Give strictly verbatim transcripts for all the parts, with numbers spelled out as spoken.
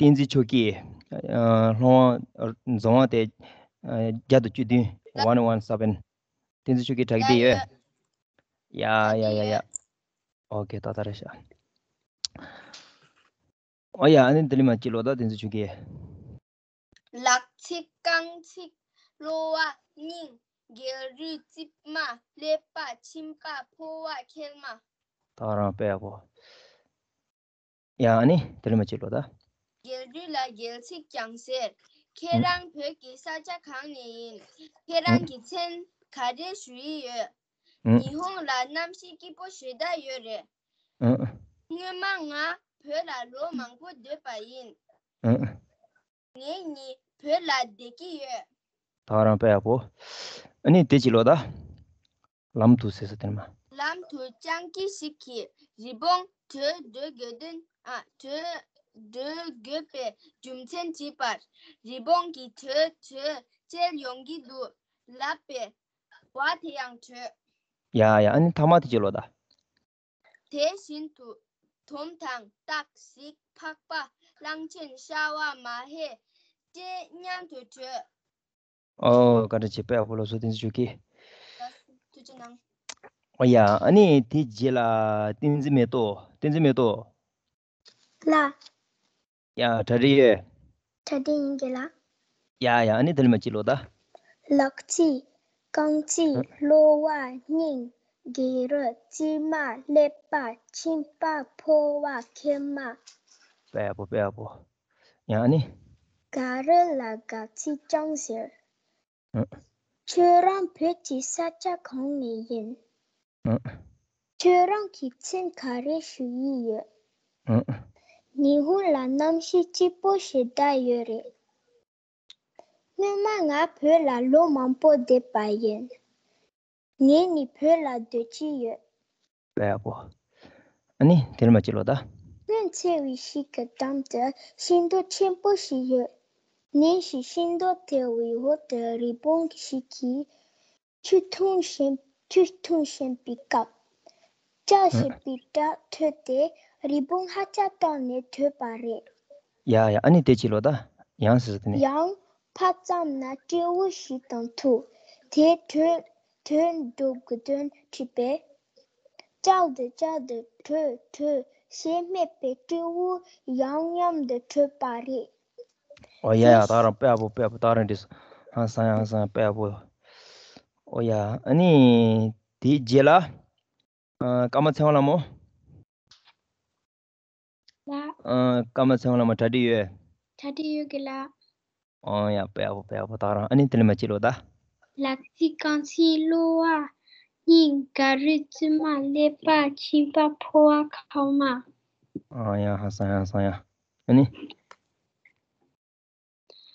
བསྟན་འཛིན་ཆོས་སྐྱིད། ཨ། སློབ་དབང་རྫོང་དབང་དེ། ཨ། བརྒྱ་དང་བཅུ་བདུན། ཡ། one one seven། བསྟན་འཛིན་ཆོས་སྐྱིད་དྲག་གི་ཡོད། ཡ་ཡ་ཡ་ཡ། ཨོ་ཁེ། ཏག་ཏག་རེད་ཤག་ཨོ་ཡ། ཨ་ནི་དེ་ལས་མར་གཅིག་ཀློག་དང་། བསྟན་འཛིན་ཆོས་སྐྱིད། ལག་ཚིགས་རྐང་ཚིགས་གློ་བ་སྙིང་། རྒྱལ་རིགས་རྩིབ་མ་ཀླད་པ་མཆིན་པ་ཕོ་བ་མཁལ་མ། ད་རང་དཔེ་ཡག་པོ། ཡ། ཨ་ནི་དེ་ལས་མར་གཅིག་ཀློག་དང་། རྒྱལ་རིགས་ལ་རྒྱལ་ཚིག་ཀྱང་ཟེར། ཁྱེད་རང་བོད་ཀྱི་ས་ཆ་གང་ནས་ཡིན། ཁྱེད་རང་གི་མཚན་ག་རེ་ཞུ་ཡི་ཡོད། ཨུ། ཉི་ཧོང་ལ་གནམ་གཤིས་སྐྱིད་པོ་ཞེ་དྲག་ཡོད་རེད། ཨུ། སྔོན་མ་ང་བོད་ལ་ལོ་མང་པོ་སྡོད་པ་ཡིན། ཨུ། ངེད་གཉིས་བོད་ལ་བསྡད་ཀྱི་ཡོད། ད་རང་དཔེ་ཡག་པོ། ཨ་ནི་དེ་གཅིག་ཀློག་དང་། ལམ་དུ་ཟེར་ས་དེ་ནས་མར། ལམ་དུ་སྤྱང་ཀི་ཞིག་གིས་རི་བོང་བྲོས་འགྲོ་དགོས་དོན། ཨ། བྲོས་འགྲོ་དགོས་པའི་རྒྱུ་མཚན་དྲིས་པར། རི་བོང་གིས་བྲོས་བྲོས་བཅད་ཡོང་གི་འདུག་ལབ་པས། བ་དེ་ཡང་བྲོས། ཡ་ཡ། ཨ་ནི་མཐའ་མ་དེ་གཅིག་ཀློག་དང་། དེ་བཞིན་དུ་དོམ་དང་སྟག་གཟིག་ཕག་པ་གླང་ཆེན་ཤ་བ་མ་ཧེ་བཅས་མཉམ་དུ་བྲོས། ཨོ། བཀའ་དྲིན་ཆེ། དཔེ་ཡག་པོ་ཀློག་སོང་། བསྟན་འཛིན་ཆོས་སྐྱིད། ཐུགས་རྗེ་གནང་། ཨོ་ཡ། ཨ་ནི་དེ་རྗེས་ལ་བསྟན་འཛིན་མེ་ཏོག་བསྟན་འཛིན་མེ་ཏོག་ལགས། ཡ། གྲ་སྒྲིག་ཡོད། གྲ་སྒྲིག་ཡིན་གྱི་ལགས། ཡ་ཡ། ཨ་ནི་དེ་ལས་མར་གཅིག་ཀློག་དང་། ལག་ཚིགས་རྐང་ཚིགས་གློ་བ་སྙིང་། རྒྱལ་རིགས་རྩིབ་མ་ཀླད་པ་མཆིན་པ་ཕོ་བ་མཁལ་མ། དཔེ་ཡག་པོ། དཔེ་ཡག་པོ། ཡ། ཨ་ནི། ག་རེ་ལ་ག་ཚིགས་ཀྱང་ཟེར། ཨུ། ཁྱོད་རང་བོད་ཀྱི་ས་ཆ་གང་ནས་ཡིན། ཨུ། ཁྱོད་རང་གི་མཚན་ག་རེ་ཞུ་ཡི་ཡོད། ཨུ། ཉི་ཧོང་ལ་གནམ་གཤིས་སྐྱིད་པོ་ཞེ་དྲག་ཡོད་རེད། སྔོན་མ་ང་བོད་ལ་ལོ་མང་པོ་བསྡད་པ་ཡིན། ངས་ནི་བོད་ལ་སྡོད་ཀྱི་ཡོད། དཔེ་ཡག་པོ། ཨ་ནི་དེ་ལས་མར་གཅིག་ཀློག་དང་། སྔོན་ཆད་པའི་ཞིག་གི་འགྲམ་དུ་ཤིང་སྡོང་ཆེན་པོ་ཞིག་ཡོད། ཉིན་ཞིག་ཤིང་སྡོང་དེའི་འོག་ཏུ་རི་བོང་ཞིག་གིས་ཆུ་འཐུང་བཞིན། ཆུ་འཐུང་བཞིན་པའི་སྐབས། ལྕགས་ཞེས་པའི་སྒྲ་ཐོས་ཏེ་རི་བོང་ཧ་ཅང་དྲག་ནས་བྲོས་པ་རེད། ཡ་ཡ། ཨ་ནི་དེ་གཅིག་ཀློག་དང་། ཡང་ཟེར་ས་དེ་ནས། ཡང་ཕར་ཙམ་ན་སྤྲེའུ་ཞིག་དང་ཐུག་དེ་བྲོས་བྲོས་འགྲོ་དགོས་དོན་དྲིས་པས། ལྕགས་དེ་ལྕགས་དེ་བྲོས་བྲོས་ཞེས་སྨྲས་པས་སྤྲེའུ་ཡང་མཉམ་དུ་བྲོས་པ་རེད། ཨོ་ཡ་ཡ། ད་རང་དཔེ་ཡག་པོ། དཔེ་ཡག་པོ། ད་རང་འགྲིག་སོང་། ཧང་སང་ཡ། ཧང་སང་ཡ། དཔེ་ཡག་པོ། ཨོ་ཡ། ཨ་ནི་དེའི་རྗེས་ལ། ཨ། ཀརྨ་ཚེ་དབང་ལྷ་མོ། ལགས། ཨ། ཀརྨ་ཚེ་དབང་ལྷ་མོ་གྲ་སྒྲིག་ཡོད། གྲ་སྒྲིག་ཡོད་གི་ལགས། ཨོ་ཡ། དཔེ་ཡག་པོ། དཔེ་ཡག་པོ། ད་རང་ཨ་ནི་དེ་ལས་མར་གཅིག་ཀློག་དང་། ལག་ཚིགས་རྐང་ཚིགས་གློ་བ་སྙིང་། རྒྱལ་རིགས་རྩིབ་མ་ཀླད་པ་མཆིན་པ་ཕོ་བ་མཁལ་མ། ཨོ་ཡ། ཧང་སང་ཡ། ཧང་སང་ཡ། ཨ་ནི།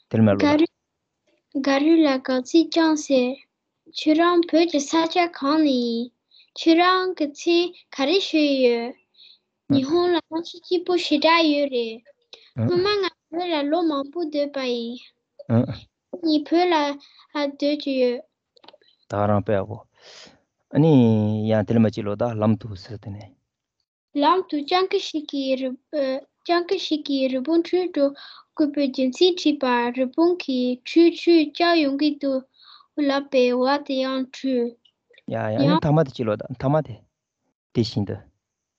དེ་ལས་མར་ཀློག་དང་། ག་རུ། ག་རུ་ལ་ག་ཚིགས་ཀྱང་ཟེར། ཁྱོད་རང་བོད་ཀྱི་ས་ཆ་གང་ནས་ཡིན། ཁྱོད་རང་གི་མཚན་ག་རེ་ཞུ་ཡི་ཡོད། ཨ། ཉི་ཧོང་ལ་གནམ་གཤིས་སྐྱིད་པོ་ཞེ་དྲག་ཡོད་རེད། ཨ། སྔོན་མ་ང་བོད་ལ་ལོ་མང་པོ་སྡོད་པ་ཡིན། ཨ། ངས་བོད་ལ་སྡོད་ཀྱི་ཡོད། ད་རང་དཔེ་ཡག་པོ། ཨ་ནི་ཡང་དེ་ལས་མར་གཅིག་ཀློག་དང་། ལམ་དུ་ཟེར་དེ་ནས། ལམ་དུ་སྤྱང་ཀི་ཞིག་གིས་རི། ཨ། སྤྱང་ཀི་ཞིག་གིས་རི་བོང་བྲོས་འགྲོ་དགོས་པའི་རྒྱུ་མཚན་དྲིས་པར། རི་བོང་གིས་ཁྱོད་ཁྱོད་སྐྲག་ཡོང་གི་འདུག་ལབ་པས་བ་དེ་ཡང་བྲོས། ཡ་ཡ། ཨ་ནི་ཡང་མཐའ་མ་དེ་གཅིག་ཀློག་དང་། མཐའ་མ་དེ། དེ་བཞིན་དུ།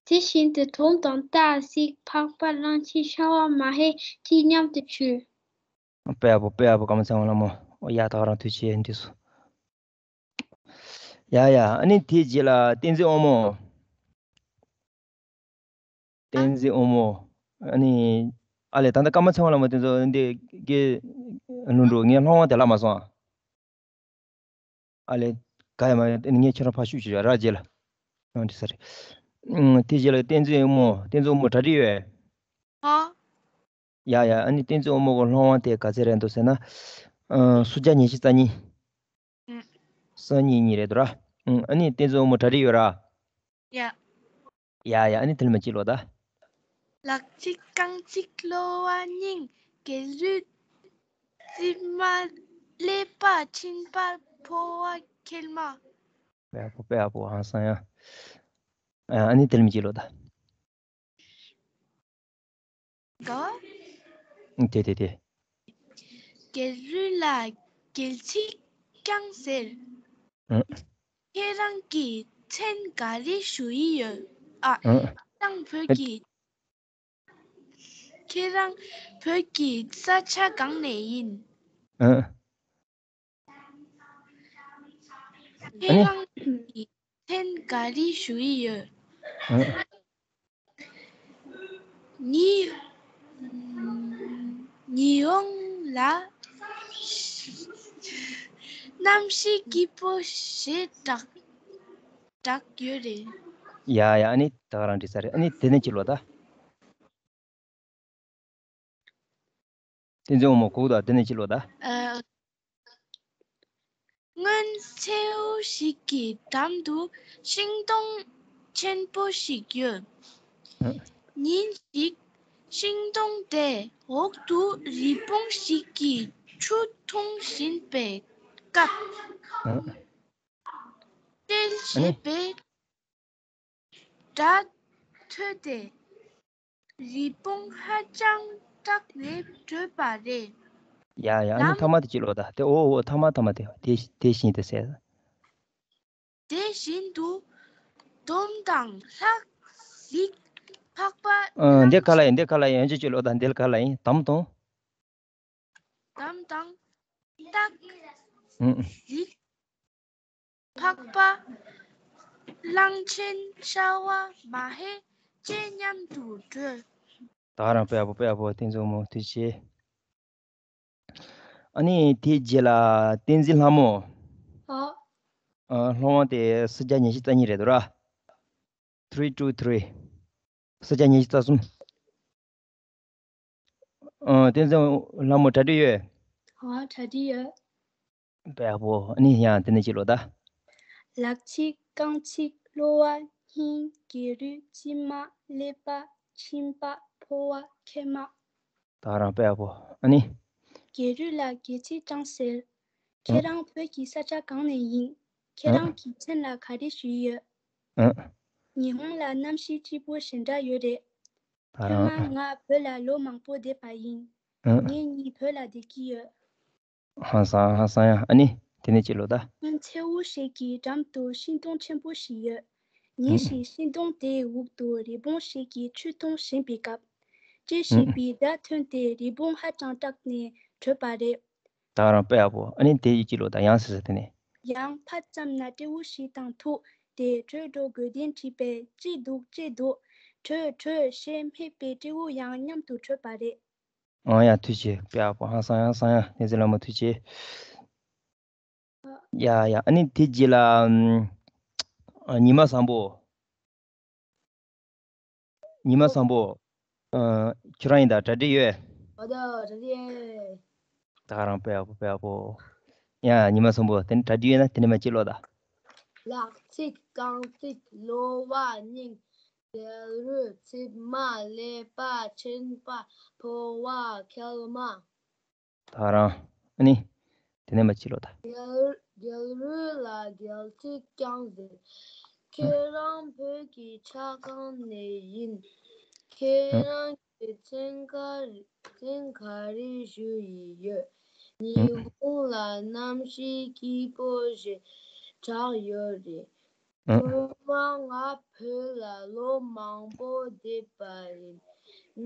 དེ་བཞིན་དུ་དོམ་དང་སྟག་གཟིག་ཕག་པ་གླང་ཆེན་ཤ་བ་མ་ཧེ་གཅིག་མཉམ་དུ་བྲོས། དཔེ་ཡག་པོ། དཔེ་ཡག་པོ། ཀརྨ་ཚེ་དབང་ལྷ་མོ། ཨོ་ཡ། ད་རང་ཐུགས་རྗེ་ཆེ། འགྲིག་སོང་། ཡ་ཡ། ཨ་ནི་དེའི་རྗེས་ལ་བསྟན་འཛིན་དབང་མོ། བསྟན་འཛིན་དབང་མོ། ཨ་ནི། ཨ་ལས། ད་ལྟ་ཀརྨ་ཚེ་དབང་ལྷ་མོ་དེ་ཚོ་འདི་གའི་ལུང་འགྲོ། ངས་སློབ་དབང་དེ་ལབ་མ་སོང་ཨ། ཨ་ལས། ག་ཡ་མ་ཡ། ངས་ཁྱེད་རང་ཕར་ཤུགས་ཞུ་བྱ་ར། རྗེས་ལ། ཨང་། འགྲིག་ས་རེད། ཨང་། དེ་རྗེས་ལ་བསྟན་འཛིན་དབང་མོ། བསྟན་འཛིན་དབང་མོ་གྲ་སྒྲིག་ཡོད། ཨ། ཡ་ཡ། ཨ་ནི་བསྟན་འཛིན་དབང་མོ་གི་སློབ་དབང་དེ་ག་ཚད་རེད་འདུག་ཟེར་ན། ཨང་། སུམ་བརྒྱ་ཉི་ཤུ་རྩ་གཉིས། ཨང་། སང་ཉིན་གཉིས་རེད་འདུག་ར། ཨང་། ཨ་ནི་བསྟན་འཛིན་དབང་མོ་གྲ་སྒྲིག་ཡོད་ར། ཡ། ཡ་ཡ། ཨ་ནི་དེ་ལས་མར་གཅིག་ཀློག་དང་། ལག་གཅིག་རྐང་གཅིག་གློ་བ་སྙིང་། རྒྱལ་རིགས་རྩིབ་མ་ཀླད་པ་མཆིན་པ་ཕོ་བ་མཁལ་མ། དཔེ་ཡག་པོ། དཔེ་ཡག་པོ། ཧང་སང་ཡ། ཨ་ནི་དེ་ལས་མར་གཅིག་ཀློག་དང་། ག་ཨ། དེ་དེ་དེ། རྒྱལ་རུས་ལ་རྒྱལ་ཚིག་བརྐྱངས་ཟེར། ཨ། ཁྱེད་རང་གི་མཚན་ག་རེ་ཞུ་ཡི་ཡོད། ཨ། ཨ། ཁྱེད་རང་བོད་ཨ། ཀྱི། ཁྱེད་རང་བོད་ཀྱི་ས་ཆ་གང་ནས་ཡིན། ཨ། ཨ་ནི། ཁྱེད་རང་གི་མཚན་ག་རེ་ཞུ་ཡི་ཡོད། ཨ། ཉི། ཉི་ཧོང་ལ་གནམ་གཤིས་སྐྱིད་པོ་ཞེ་དྲག་དྲག་ཡོད་རེད། ཡ་ཡ། ཨ་ནི་ད་ག་རང་འགྲིག་ས་རེད། ཨ་ནི་དེ་ནས་ཅི་ལོ་ད། བསྟན་འཛིན་དབང་མོ་གོ་གི་འདུག་དེ་ནས་ཅི་ལོ་ད། ཨ། སྔོན་མཚེའུ་ཞིག་གི་འགྲམ་དུ་ཤིང་སྡོང་ཆེན་པོ་ཞིག་ཡོད། ཨ། ཉིན་ཞིག་ཤིང་སྡོང་དེ་འོག་ཏུ་རི་བོང་ཞིག་གིས་ཆུ་འཐུང་བཞིན་པའི་སྐབས། ཨ། ཨ་སྤྲེལ་ཞེས་ནི། པའི་སྒྲ་ཐོས་ཏེ། རི་བོང་ཧ་ཅང་སྐྲག་ནས་བྲོས་པ་རེད། ཡ་ཡ། ཨ་ནི་ལམ། ཐ་མ་དེ་ཅི་ལོ་ད། དེ། འོ་འོ། ཐ་མ་ཐ་མ་དེ། དེ་དེ་བཞིན་དུ་ཟེར། དེ་བཞིན་དུ་དོམ་དང་སྟག་གཟིག་ཕག་པ། ཨ། གླང་འདི་ག་ལ་ཡིན། འདི་ག་ལ་ཡིན། ཡང་ཅི་ཅི་ལོ་ད། འདི་ག་ལ་ཡིན། དོམ་དང་། དོམ་དང་། སྟག་ཨ། གཟིག་ཕག་པ། གླང་ཆེན། ཤ་བ། མ་ཧེ་བཅས་མཉམ་དུ་བྲོས། ད་ག་རང་དཔེ་ཡག་པོ། དཔེ་ཡག་པོ། བསྟན་འཛིན་དབང་མོ་ཐུགས་རྗེ་ཆེ། ཨ་ནི་དེའི་རྗེས་ལ་བསྟན་འཛིན་ལྷ་མོ། ཨ། ཨ། སློབ་དབང་དེ་སུམ་བརྒྱ་ཉི་ཤུ་རྩ་གཉིས་རེད་འདུག་ར། three two three། སུམ་བརྒྱ་ཉི་ཤུ་རྩ་གསུམ། ཨ། བསྟན་འཛིན་ལྷ་མོ་གྲ་སྒྲིག་ཡོད། ཨ། གྲ་སྒྲིག་ཡོད། དཔེ་ཡག་པོ། ཨ་ནི་ཡང་དེ་ནས་ཅི་ལོ་ད། ལག་ཚིགས། རྐང་ཚིགས། གློ་བ། སྙིང་། རྒྱལ་རུས། མཆིལ་མ། ཀླད་པ། མཆིན་པ། ཕོ་བ། མཁལ་མ། ད་ག་རང་དཔེ་ཡག་པོ། ཨ་ནི། རྒྱལ་རུས་ལ་རྒྱལ་ཚིག་བརྐྱངས་ཟེར། ཨ། ཁྱེད་རང་བོད་ཀྱི་ས་ཆ་གང་ནས་ཡིན། ཁྱེད་ཨ། རང་གི་མཚན་ལ་ག་རེ་ཞུ་ཡི་ཡོད། ཨ། ཉི་ཧོང་ལ་གནམ་གཤིས་སྐྱིད་པོ་ཞེ་དྲག་ཡོད་རེད། ད་སྔོན་མ་རང་ང་བོད་ལ་ལོ་མང་པོ་བསྡད་པ་ཡིན། ཨ། ངེད་གཉིས་བོད་ལ་བསྡད་ཀྱི་ཡོད། ཧང་སང་ཧང་སང་ཡ། ཨ་ནི་དེ་ནས་ཅི་ལོ་ད། སྔོན་མཚེའུ་ཞིག་གི་འགྲམ་དུ་ཤིང་སྡོང་ཆེན་པོ་ཞིག་ཡོད། ཉིན་ཨ། ཞིག་ཤིང་སྡོང་དེའི་འོག་ཏུ་རི་བོང་ཞིག་གིས་ཆུ་འཐུང་བཞིན་པའི་སྐབས། ཅི་ཞེས་ཨ། པའི་སྒྲ་ཐོས་ཏེ་རི་བོང་ཧ་ཅང་སྐྲག་ནས་བྲོས་པ་རེད། ད་ག་རང་དཔེ་ཡག་པོ། ཨ་ནི་དེ་ཡི་ཅི་ལོ་ད། ཡང་ཟེར་ཟེར། དེ་ནས། ཡང་ཕར་ཙམ་ན་སྤྲེའུ་ཞིག་དང་ཐུག་སྟེ་བྲོས་འགྲོ་དགོས་དོན་དྲིས་པས། ཅི་འདུག་ཅི་འདུག་བྲོས་བྲོས་ཞེས་སྨྲས་པས་སྤྲེའུ་ཡང་མཉམ་དུ་བྲོས་པ་རེད། ཨང་། ཡ། ཐུགས་རྗེ་ཆེ། དཔེ་ཡག་པོ། ཧང་སང་ཡ། ཧང་སང་ཡ། བསྟན་འཛིན་ལྷ་མོ་ཐུགས་རྗེ་ཆེ། ཡ་ཡ། ཨ་ནི་དེ་རྗེས་ལ་ཨམ། ཉི་མ་བཟང་པོ། ཉི་མ་བཟང་པོ། ཨ། ཁྱོད་རང་ཡིན་ད། གྲ་སྒྲིག་ཡོད། ཨོ་ད་གྲ་སྒྲིག་ཡོད། ད་ག་རང་དཔེ་ཡག་པོ། དཔེ་ཡག་པོ། ཡ། ཉི་མ་བཟང་པོ། དེ་ནས་གྲ་སྒྲིག་ཡོད་ན་དེ་ནས་མར་ཅི་ལོ་ད། ལག་ཚིགས། རྐང་ཚིགས། གློ་བ། སྙིང་། རྒྱལ་རུས། མཆིལ་མ། ཀླད་པ། མཆིན་པ། ཕོ་བ། མཁལ་མ། ད་ག་རང་། ཨ་ནི། དེ་ནས་མར་ཅི་ལོ་ད། རྒྱལ་རྒྱལ་རུས་ལ་རྒྱལ་ཚིག་བརྐྱངས་ཟེར། ཁྱེད་རང་བོད་ཀྱི་ཆ་གང་ནས་ཡིན། ཁྱེད་རང་གི་མཚན་ག་མཚན་ག་རེ་ཞུ་ཡི་ཡོད། ཉི་ཧོང་ལ་གནམ་གཤིས་སྐྱིད་པོ་ཞེ་དྲག་ཡོད་རེད། ཨ། སྔོན་མ་ང་བོད་ལ་ལོ་མང་པོ་བསྡད་པ་ཡིན།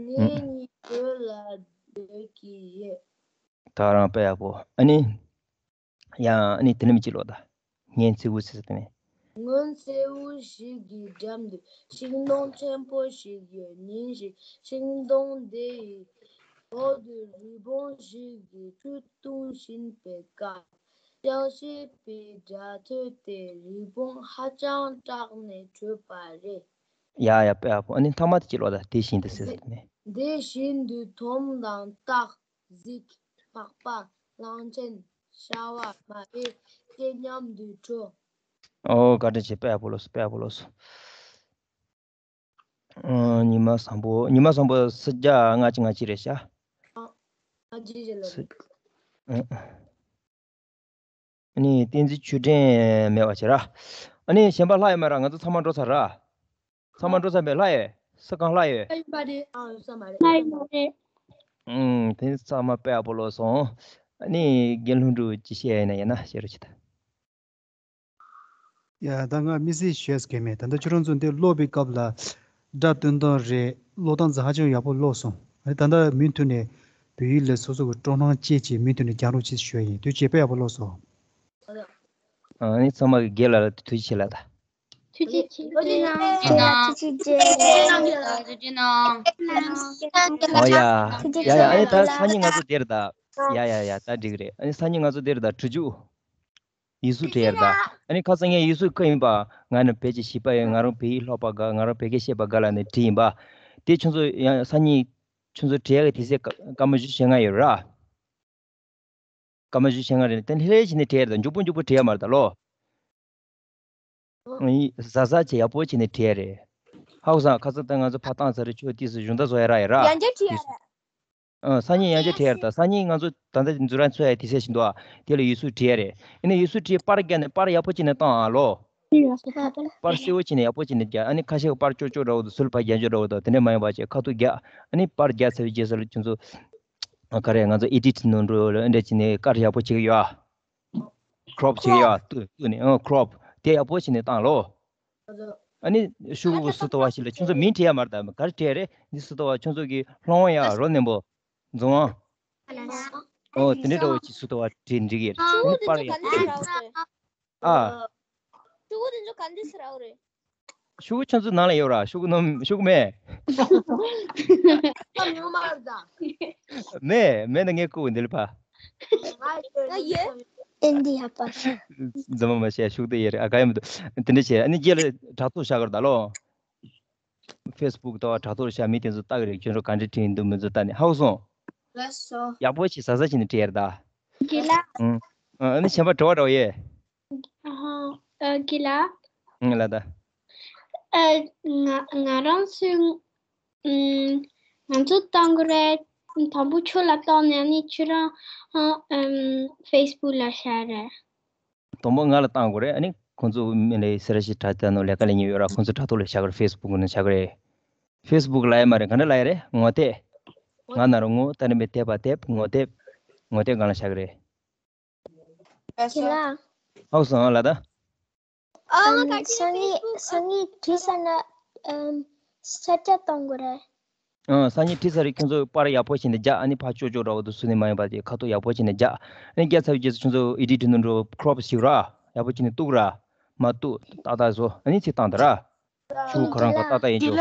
ངེད་གཉིས་བོད་ལ་སྡོད་ཀྱི་ཡོད། ད་ག་རང་དཔེ་ཡག་པོ། ཨ་ནི། ཡ། ཨ་ནི་དེ་ནས་མར་ཅི་ལོ་ད། སྔོན་མཚེའུ་ཟེར་ཟེར། དེ་ནས། སྔོན་མཚེའུ་ཞིག་གི་འགྲམ་དུ་ཤིང་སྡོང་ཆེན་པོ་ཞིག་ཡོད། ཉིན་ཞིག་ཤིང་སྡོང་དེའི་འོག་ཏུ་རི་བོང་ཞིག་གིས་ཆུ་འཐུང་བཞིན་པའི་སྐབས། ཅི་ཞེས་པའི་སྒྲ་ཐོས་ཏེ་རི་བོང་ཧ་ཅང་སྐྲག་ནས་བྲོས་པ་རེད། ཡ་ཡ། དཔེ་ཡག་པོ། ཨ་ནི་ཐ་མ་དེ་ཅི་ལོ་ད། དེ་བཞིན་དུ་ཟེར་ཟེར། དེ་ནས། དེ་བཞིན་དུ་དོམ་དང་སྟག་གཟིག་ཕག་པ། གླང་ཆེན། ཤ་བ། མ་ཧེ་བཅས་མཉམ་དུ་བྲོས། ཨོ། བཀའ་དྲིན་ཆེ། དཔེ་ཡག་པོ་ལོས། དཔེ་ཡག་པོ་ལོས། ཨ། ཉི་མ་བཟང་པོ། ཉི་མ་བཟང་པོ་སུམ་བརྒྱ་ལྔ་བཅུ་ང་གཅིག་རེད་ཤག་ཨ། ང་གཅིག་རེད་ལ། སུ། ཨ། ཨ་ནི་བསྟན་འཛིན་ཆོས་སྒྲོན་མེད་པ་བྱས་ར། ཨ་ནི་གཞན་པ་ལྷག་ཡོད་མ་ར། ང་ཚོ་ཚང་མ་འགྲོ་ཚར་ར། ཚང་མ་འགྲོ་ཚར་མེད། ལྷག་ཡོད། ས་ཁང་ལྷག་ཡོད། ལྷག་ཡོད་པ་རེད། ཨ། ཡོད་ས་མ་རེད། ལྷག་ཡོད་པ་རེད། ཨུམ། དེ་ཚང་མ་དཔེ་ཡག་པོ་ཀློག་སོང་། ཨ་ནི་རྒན་ལྷུན་གྲུབ་ཅིག་བཤད་ཡིན་ན་ཡིན་ན་བཤད་རོགས་བྱེད་ད། ཡ། ད་ང་དམིགས་བསལ་ཤོད་ཀྱི་མེད། ད་ལྟ་ཁྱོད་རང་ཚོ་འདི་ཀློག་པའི་སྐབས་ལ་སྒྲ་འདོན་སྟངས་རེད། ཀློག་སྟངས་ཚོ་ཧ་ཅང་ཡག་པོ་ཀློག་སོང་། ཨ་ནི་ད་ལྟ་མུ་མཐུད་ནས་བོད་ཡིག་ལ་སོ་སོ་གི་སྤྲོ་སྣང་སྐྱེད་ཅིག་མུ་མཐུད་ནས་རྒྱག་རོགས་བྱེད་ཞུ་ཡ་ཡིན། དུས་ཆེ་དཔེ་ཡག་པོ་ཀློག་སོང་། ཨ་ནི་ཚང་མ་གི་རྒན་ལགས་ལ་ཐུགས་རྗེ་ཆེ་ལགས་ད། ཐུགས་རྗེ་ཆེ། ཐུགས་རྗེ་གནང་། ཐུགས་རྗེ་གནང་། ཐུགས་རྗེ་གནང་། ཨོ་ཡ། ཐུགས་རྗེ་ཡ་ཡ། ཆེ། ཨ་ནི་ད་སང་ཉིན་ང་ཚོ་དེར་ད། ཡ་ཡ་ཡ། ད་འགྲིག་རེད། ཨ་ནི་སང་ཉིན་ང་ཚོ་དེར་ད་བྲུ་ཆུ། ཡིག་གཟུགས་བྲིས་ཡར་ད། ཨ་ནི་ཁ་སང་ངས་ཡིག་གཟུགས་ཁ་ཡིན་པ། ང་ནི་བོད་ཀྱི་བྱིས་པ་ཡིན། ང་རང་བོད་ཡིག་ཀློག་པ་དགའ། ང་རང་བོད་སྐད་བཤད་པ་དགའ་ལབ་ནས་བྲིས་ཡིན་པ། དེ་ཁྱོད་ཚོ་ཡང་སང་ཉིན་ཁྱོད་ཚོ་བྲིས་ཡག་གི་དུས་ཚོད་སྐར་མ་བཞི་ཞེ་ལྔ་ཡོད་ར། སྐར་མ་བཞི་ཞེ་ལྔ་རེད། དེ་ལྷོད་ལྷོད་བྱས་ནས་བྲིས་ཡར་ད། མགྱོགས་པོ་མགྱོགས་པོ་བྲིས་ཡ་མ་རེད་ད་ལོ། ཨ་ནི་གཟབ་གཟབ་བྱས་ཡག་པོ་བྱས་ནས་བྲིས་ཡ་རེད། ཧ་གོ་སོང་། ཁ་སང་ད་ང་ཚོ་ཕར་བཏང་ཚར་རེད། ཁྱོད་དུས་སུ་གཞུང་དག་བཟོ་ཡ་རག་ཡ་ར། ཡང་བསྐྱར་བྲིས་ཡ་རེད། ཨ། སང་ཉིན་ཡང་བསྐྱར་བྲིས་ཡ་རེད་ད། སང་ཉིན་ང་ཚོ་ད་ལྟ་འཛུལ་རན་ཚོ་ཡ་དུས་ཚོད་བཞིན་དུ་ཨ། དེ་ལ་ཡིག་གཟུགས་བྲིས་ཡ་རེད། ཨ་ནི་ཡིག་གཟུགས་བྲིས་པར་བརྒྱབ་ནས་པར་ཡག་པོ་བྱས་ནས་བཏང་ཨ་ལོ། པར་གསལ་པོ་བྱས་ནས་ཡག་པོ་བྱས་ནས་རྒྱག་ཨ་ནི་ཁ་ཤས་ཀྱི་པར་ཅོག་ཅོག་འདྲ་བོ་དང་ཟུར་ཕར་རྒྱག་ཅོག་འདྲ་བོ་དང་དེ་འདྲ་མ་ཡིན་པ་བྱས་ཁ་ཐུག་རྒྱག་ཨ་ནི་པར་རྒྱག་ཚར་བའི་རྗེས་སུ་ལ་ཁྱོད་ཚོ། ཨ། ག་རེ། ང་ཚོ་ཨེ་ཌིཊ་ནང་འགྲོ་ལ་འདྲ་བྱས་ནས་ཀར་ཡག་པོ་བྱེད་ཀྱི་ཡོད་ཨ། ཁྲོབ་བྱེད་ཀྱི་ཡོད་ཨ། བཏུ་བཏུ་ནས། ཨ། ཁྲོབ་དེ་ཡག་པོ་བྱས་ནས་བཏང་ལོ། ཨ་ནི་ཤོག་གུ་སུ་ཏོ་བ་ཞིག་ལ་ཁྱོད་ཚོ་མིང་བྲིས་ཡ་མ་རེད་ད། ག་རེ་བྲིས་ཡ་རེད། འདི་སུ་ཏོ་བ་ཁྱོད་ཚོ་གི་ལྷོང་ཡ་རོ་ནན་པོ། རྫོང་ཨ། ཨོ། དེ་འདྲ་འདྲ་བོ་ཅིག་སུ་ཏོ་བ་བྲིས་འགྲིག་གི་རེད། ཨ་ནི་པར་ཡག་པོ། ཨ། ཤོག་གུ་དེ་ཚོ་ག་འདྲ་སེ་རག་རེད། ཤོག་གུ་ཁྱོད་ཚོའི་ནང་ལ་ཡོད་ར། ཤོག་གུ་ནང་ཤོག་གུ་མེད། ད་ཉོ་མ་རེད་ད། མེད་མེད་ན་ངས་བསྐུར་འདི་ལ་ཕ། ང་ཡོད། ཨེ་འདི་ཧ་པ། འཛིན་མ་མ་བྱས། ཤོག་གུ་དེ་ཡོད་རེད། ཨ། ག་ཡོད་མི་འདུག་དེ་འདྲ་བྱས། ཨ་ནི་རྗེས་ལ་དྲ་ཐོག་བཞག་གི་རེད་ད་ལོ། ཕེ་སི་བུག་ལྟ་བ་དྲ་ཐོག་ལ་བཞག་མི་དེ་ཚོ་ལྟ་གི་རེད། ཁྱོད་ཚོ་ག་འདྲ་བྲིས་ཡིན་འདུག་མི་འདུག་ལྟ་ནས། ཧ་གོ་སོང་། ལགས་སོ། ཡག་པོ་བྱས་གཟབ་གཟབ་བྱས་ནས་བྲིས་ཡ་རེད་ད། རྒན་ལགས། ཨང་། ཨ་ནི་གཞན་པ་དྲི་བ་འདྲ་བོ་ཡོད། ཨ་ཧ། ཨ། རྒན་ལགས། ཨང་། ལགས་ད། ཨ། ང་ང་རང་ཚོའི། ཨམ། ང་ཚོ་བཏང་དགོས་རེད། དང་པོ་ཁྱོད་ལ་བཏང་ནས་ཨ་ནི་ཁྱོད་རང་། ཨ། ཨམ། ཕེ་སི་བུག་ལ་བཞག་རེད། དང་པོ་ང་ལ་བཏང་དགོས་རེད། ཨ་ནི་ཁོང་ཚོ་མི་ལ་སེ་ར་བྱེས་དྲ་རྒྱ་ནང་ལས་ཀ་ལས་མཁན་ཡོད་ར། ཁོང་ཚོ་དྲ་ཐོག་ལ་བཞག་གི་རེད། ཕེ་སི་བུག་ནང་བཞག་གི་རེད། ཕེ་སི་བུག་ལབ་ཡ་མ་རེད། ག་འདྲ་ལབ་ཡ་རེད། ངོ་དེབ། ང་ན་རོ་ངོ། ད་ནི་མི་དེབ་པ་དེབ། ངོ་དེབ། ངོ་དེབ་སྒང་ལ་བཞག་གི་རེད། རྒན་ལགས། ཧ་གོ་སོང་ཨ། ལགས་ད། ཨ། ང་ག་ཅི་སང་ཉིན་ཕེ་སི་བུག་སང་ཉིན་བྲིས་ཚར་ན། ཨམ། ས་ཆ་གཏོང་དགོས་རེད། ཨང་། སང་ཉིན་བྲིས་ཚར་རེད། ཁྱོད་ཚོ་པར་ཡག་པོ་བྱས་ནས་རྒྱག་ཨ་ནི་ཕར་ཅོག་ཅོག་འདྲ་བོ་དང་སུ་ནི་མ་ཡིན་པ་དེ་ཁ་ཐུག་ཡག་པོ་བྱས་ནས་རྒྱག་ཨ་ནི་རྒྱག་ཚར་བའི་རྗེས་སུ་ཁྱོད་ཚོ་ཨེ་ཌིཊ་ནང་འགྲོ། ཁྲོབ་ཞིག་ར། ཡག་པོ་བྱས་ནས་གཏུག་ར། མ་གཏུག་ཏག་ཏག་བཟོ། ཨ་ནི་ཚིག་བཏང་ད་ར། ཤོག་གུ་ཁོ་རང་ཁོ་ཏག་ཏག་ཡིན་ཆོག་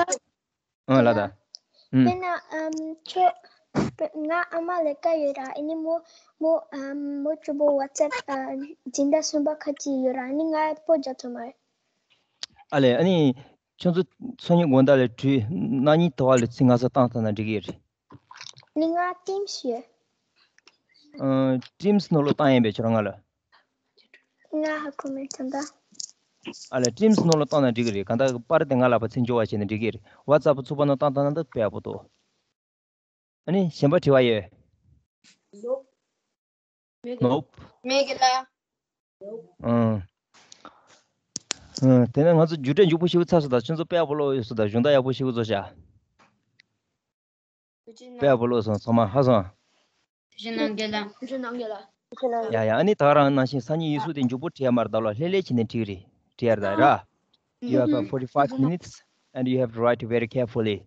ཨང་། ལགས་ད། ཨུམ། དཔེར་ན། ཨམ། ཁྱོད། ང་ཨ་མ་ལས་ཀ་ཡོད་ར། ཨ་ནི་མོ། མོ། ཨམ། མོ་གཅིག་པོ་ཝ་ཊི་སེབ། ཨ། སྦྱིན་བདག་གསུམ་པ་ཁ་ཅིག་ཡོད་ར། ཨ་ནི་ང་སྤོ་རྒྱག་ཐུབ་མ་རེད། ཨ་ལས། ཨ་ནི་ཁྱོད་ཚོ་སང་ཉིན་དགོང་དག་ལ་བྲིས། གནངས་ཉིན་དེ་བ་ལ་ཚིག་ང་ཚོ་བཏང་ཐུབ་ན་འགྲིག་གི་རེད། ནི་ང་ཊིམ་སི་ཡོད། ཨ། ཊིམ་སི་ནང་ལོགས་བཏང་ཡིན་པས། ཁྱོད་རང་ང་ལ། ང་ཧ་གོ་མེད་ཙང་ད། ཨ་ལས། ཊིམ་སི་ནང་ལོགས་བཏང་ན་འགྲིག་གི་རེད། གང་ལྟར་པར་དེ་ང་ལ་ཕར་ཚུར་འབྱོར་བ་བྱས་ན་འགྲིག་གི་རེད། ཝ་ཊི་སེབ་ཚུགས་པ་ནང་བཏང་བཏང་ན་ད་དཔེ་ཡག་པོ་འདུག་ཨ་ནི་གཞན་པ་དྲི་བ་ཡོད། ནོབ། མེད་གི་ལགས། ཨང་། ཨང་། དེ་ནས་ང་ཚོ་རྒྱུགས་སྤྲོད་མགྱོགས་པོ་ཞེ་པོ་ཚར་སོང་ད། ཁྱོད་ཚོ་དཔེ་ཡག་པོ་ཀློག་ཡོད་སོང་ད། སྦྱོང་བརྡར་ཡག་པོ་ཞེ་པོ་བཟོས་ཤག་དཔེ་ཡག་པོ་ཀློག་སོང་། ཚང་མ་ཧ་སོང་། ཐུགས་རྗེ་གནང་རྒན་ལགས། ཐུགས་རྗེ་གནང་རྒན་ལགས། ཡ་ཡ། ཨ་ནི་ད་ག་རང་ནང་བཞིན་སང་ཉིན་ཡིག་གཟུགས་དེ་མགྱོགས་པོ་བྲིས་ཡ་མ་རེད་ད་ལོ། ལྷོད་ལྷོད་བྱས་ནས་བྲིས་རེད། བྲིས་ཡ་རེད་ད་ར། You have a forty-five minutes and you have to write very carefully.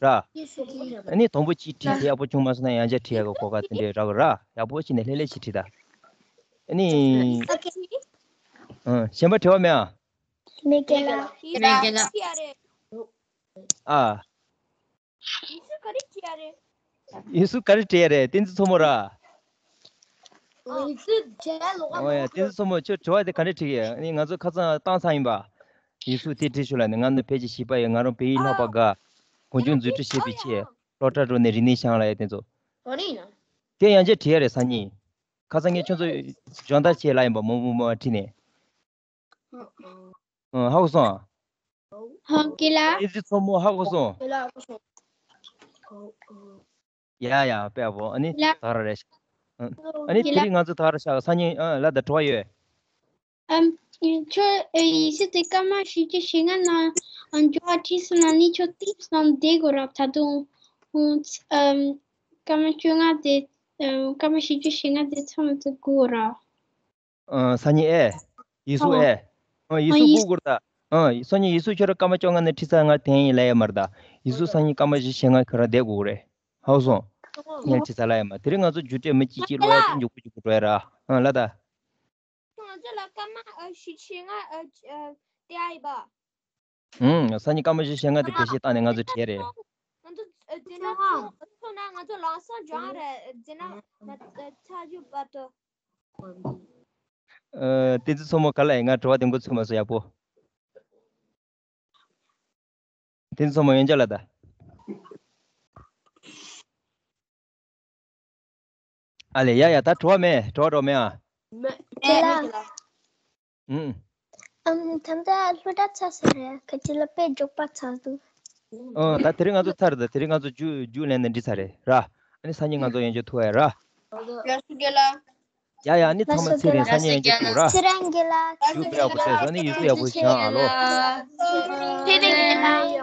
ར། ཨ་ནི་དང་པོ་གཅིག་བྲིས་དེ་ཡག་པོ་བྱུང་མ་སོང་ན་ཡང་བསྐྱར་བྲིས་ཡ་གི་གོ་སྐབས་དེ་འདྲས་རག་གི་ར། ཡག་པོ་བྱས་ནས་ལྷོད་ལྷོད་བྱས་བྲིས་ད། ཨ་ནི། ཨང་། གཞན་པ་དྲི་བ་མེད་ཨ། མེད་རྒན་ལགས། མེད་རྒན་ལགས། ཨ། ཡིག་གཟུགས་ག་རེ་བྲིས་ཡ་རེད། ཡིག་གཟུགས་ག་རེ་བྲིས་ཡ་རེད། བསྟན་འཛིན་མཚོ་མོ་ར། ཨོ་ཡ། བསྟན་འཛིན་མཚོ་མོ། ཁྱོད་དྲི་བ་དེ་ག་འདྲ་དྲིས་ཀྱི། ཨ་ནི་ང་ཚོ་ཁ་སང་བཏང་ཚར་ཡིན་པ། ཡིག་གཟུགས་དེ་བྲིས་ཤོག་ལབ་ནས། ང་ནི་བོད་ཀྱི་བྱིས་པ་ཡིན། ང་རང་བོད་ཡིག་ཀློག་པ་དགའ། གུང་ཆུང་འཛུལ་ཁྲིད་བྱེད་པའི་ཆེད། སློབ་གྲྭ་འགྲོ་ནས་རིག་གནས་སྦྱངས་ལབ་ཡ་དེ་ཚོ། དེ་ཡང་བསྐྱར་བྲིས་ཡ་རེད་སང་ཉིན། ཁ་སང་ངས་ཁྱོད་ཚོ་སྦྱོང་བརྡར་བྱེད་ལབ་ཡིན་པ། མོ་མོ་མོ་བྲིས་ནས། ཨ། ཧ་གོ་སོང་ཨ། ཧ། རྒན་ལགས། བསྟན་འཛིན་མཚོ་མོ་ཧ་གོ་སོང་། ཡ་ཡ། དཔེ་ཡག་པོ། ཨ་ནི་ལགས། ད་ག་རང་རེད་ཤག་ཨ་ནི་དེ་རིང་ང་ཚོ་ད་ག་རང་ཤག་སང་ཉིན། ཨ། ལགས་ད། དྲི་བ་ཡོད། ཨམ། ཁྱོད། ཨ། ཡིག་གཟུགས་དེ་སྐར་མ་བཞི་བཅུ་ཞེ་ལྔ་ནང་འགྱུར་བ་བྲིས་སོང་ན་ནི་ཁྱོད་ཊིམ་སི་ནང་བསྡད་དགོས་རེད་ད་དུང་། ཨམ། སྐར་མ་བཅོ་ལྔ་དེ། ཨ། སྐར་མ་བཞི་བཅུ་ཞེ་ལྔ་དེ་ཚང་མ་དེ་དགོས་ར། ཨ། སང་ཉིན་ཨེ། ཡིག་གཟུགས་ཨོ། ཨེ། ཨ། ཡིག་ཨ། གཟུགས་ཡིག་དགོས་དགོས་ར་ད། ཨ། སང་ཉིན་ཡིག་གཟུགས་ཁྱོད་ར་སྐར་མ་བཅོ་ལྔ་ནས་ཁྲིད་ས་ང་དེ་ཡིན་ལབ་ཡ་མ་རེད་ད། ཡིག་གཟུགས་སང་ཉིན་སྐར་མ་བཞི་ཞེ་ལྔ་ཁྱོད་ར་བསྡད་དགོས་རེད། ཧ་གོ་སོང་། ངས་ཁྲིད་ས་ལབ་ཡ་མ། དེ་རིང་ང་ཚོ་རྒྱུགས་སྤྲོད་མི་གཅིག་གཅིག་ལོག་ཡ་དེ་མགྱོགས་པོ་མགྱོགས་པོ་འགྲོ་ཡ་ར། ཨ། ལ་ད། ང་ཚོ་ལ་སྐར་མ་ཨ་བཞི་བཅུ་ཞེ་ལྔ་ཨ་ཨ་སྟེར་ཡ་ཡིན་པ། ཨུམ། སང་ཉིན་སྐར་མ་བཞི་བཅུ་ཞེ་ལྔ་དེ་བེད་སྤྱོད་བཏང་ནས་ང་ཚོ་བྲེལ་རེད། ང་ཚོ་ཨ་དེ་ན་ཚོ་ཚོ་ན་ང་ཚོ་ལམ་སང་འབྱོར་རེད། དེ་ན་མ་ཨ་ཚར་རྒྱུ་བར་དུ། ཨ། བསྟན་འཛིན་མཚོ་མོ་ག་ལ་ཡིན། ང་དྲི་བ་དེ་འགོ་ཚུགས་མ་སོང་། ཡག་པོ། བསྟན་འཛིན་མཚོ་མོ་ཡོན་ཆབ་ལ་ད། ཨ་ལེ། ཡ་ཡ། ད་དྲི་བ་མེད། དྲི་བ་འདྲ་མེད་ཨ། མེད། ཨུམ། ཨམ། ད་ལྟ་སློབ་གྲྭ་ཚར་ས་རེད། ཁ་ཅིག་ལ་དཔེ་མགྱོགས་པ་ཚར་འདུག་ཨ། ད་དེ་རིང་ང་ཚོ་ཚར་རེད་ད། དེ་རིང་ང་ཚོ་རྒྱུགས་རྒྱུགས་ལེན་ནས་འགྲིག་ཚར་རེད་ར། ཨ་ནི་སང་ཉིན་ང་ཚོ་ཡན་ཆད་ཐུག་ཡ་ར། ཡ་ཡ། ཨ་ནི་ཚང་མ་ཚེ་རིང་། སང་ཉིན་ཡན་ཆད་ཐུག་ར། ཚེ་རིང་རྒན་ལགས། ཞུ་ཡག་པོ་བྱས་སོང་། ཨ་ནི་ཡིག་གཟུགས་ཡག་པོ་སྦྱང་ཨ་ལོ། ཚེ་རིང་རྒན་ལགས།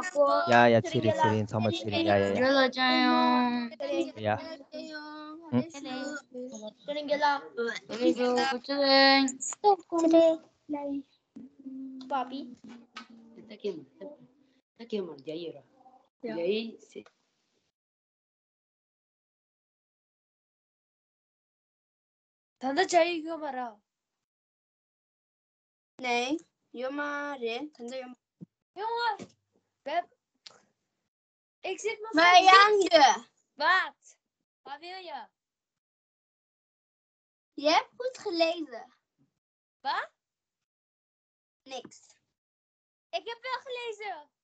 ཡ་ཡ། ཚེ་རིང་ཚེ་རིང་། ཚང་མ་ཚེ་རིང་། ཡ་ཡ་ཡ། ཡ། ཚེ་རིང་རྒན་ལགས། ཚེ་རིང་རྒན་ལགས། ཚེ་རིང་། ཚེ་རིང་། ཚེ་རིང་། ད་ཀེ་མ་ད་ཀེ་མ་རྒྱ་ཡིག་ར། ཡ། རྒྱ་ཡིག་ཟེར། ད་ལྟ་རྒྱ་ཡིག་ཡོད་མ་རེད། ནས་ཡོད་མ་རེད། ད་ལྟ་ཡོད་མ། ཡོང་བ། བེབ། Exit མ་ང་ཡང་ཡོད། Warte. War wir ja. Jetzt gut gelesen. Was? Nix. Ich habe auch gelesen.